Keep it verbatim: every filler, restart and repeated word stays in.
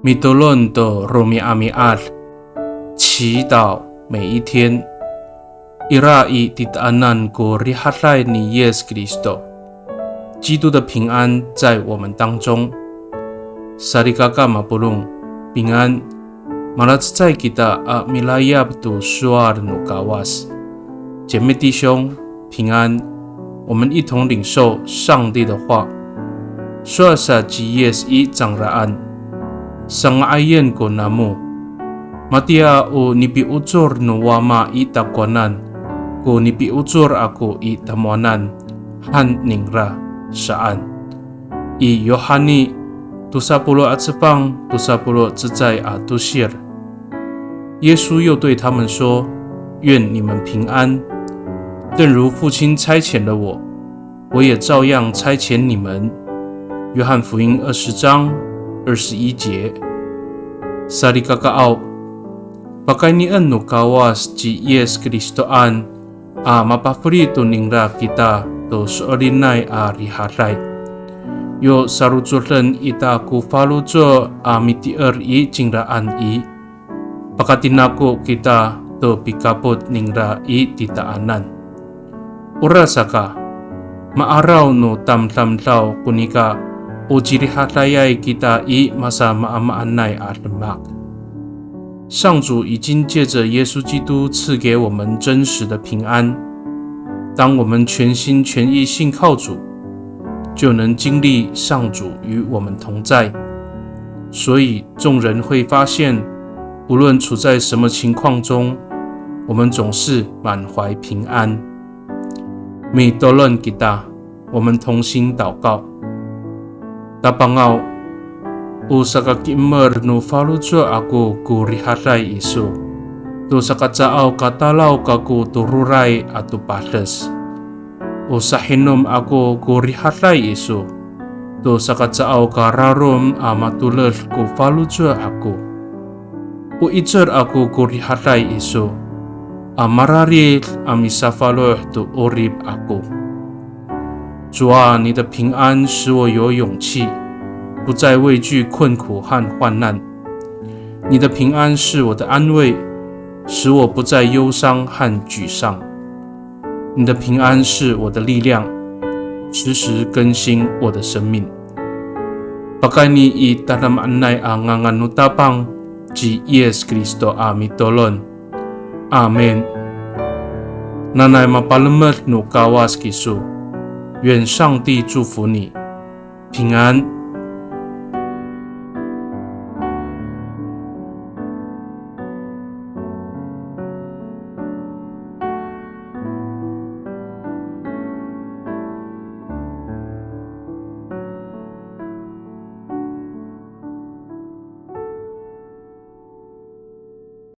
Mitolon to romi'ami'ad, 祈祷每一天。Ira i titaanan ko rihaday ni Yis Kristo, 基督的平安在我们当中。Salikaka mapolong, 平安。Malacecay kita a milayap to sowal no Kawas. 姐妹弟兄，平安。我们一同领受上帝的话。Sowal sa ci Yis i cangraan, "Sanga'ayen ko namo. Matiya o nipiocor no Wama i takowanan ko nipiocor ako i tamowanan," han ningra saan. I Yohani tosa polo' a cefang, tosa polo' cecay a tosir. 耶稣又对他们说：愿你们平安。正如父亲差遣了我，我也照样差遣你们。约翰福音二十章二十一节。Salikakaaw, pakaynien no Kawas ci Yis Kristoan a mapafeli to ningra kita to so'elinay a rihaday. Yo sarocoden ita ko faloco' a mitier i cingraan i, pakatinako kita to pikapot ningra i titaanan. Orasaka, ma'araw no tamdamdaw ko nika o cirihadayay kita i masamaamaanay a demak. 上主已经借着耶稣基督赐给我们真实的平安。当我们全心全意信靠主，就能经历上主与我们同在。所以众人会发现，无论处在什么情况中，我们总是满怀平安。Mitolon kita, 我们同心祷告。Tapangaw, o sakakimer no faloco' ako ko rihaday iso to sakacaaw ka talaw kako to roray ato pades. O sahinom ako ko rihaday iso to sakacaaw ka rarom a matoled ko faloco' ako. O 'icel ako ko rihaday iso a mararid a misafaloh to 'orip ako. 主啊，你的平安使我有勇气，不再畏惧困苦和患难。你的平安是我的安慰，使我不再忧伤和沮丧。你的平安是我的力量，时时更新我的生命。Pakayni i tadamaanay a ngangan no Tapang ci Yis Kristo a mitolon. Amin. Nanay mapalemed no Kawas kiso. 愿上帝祝福你，平安。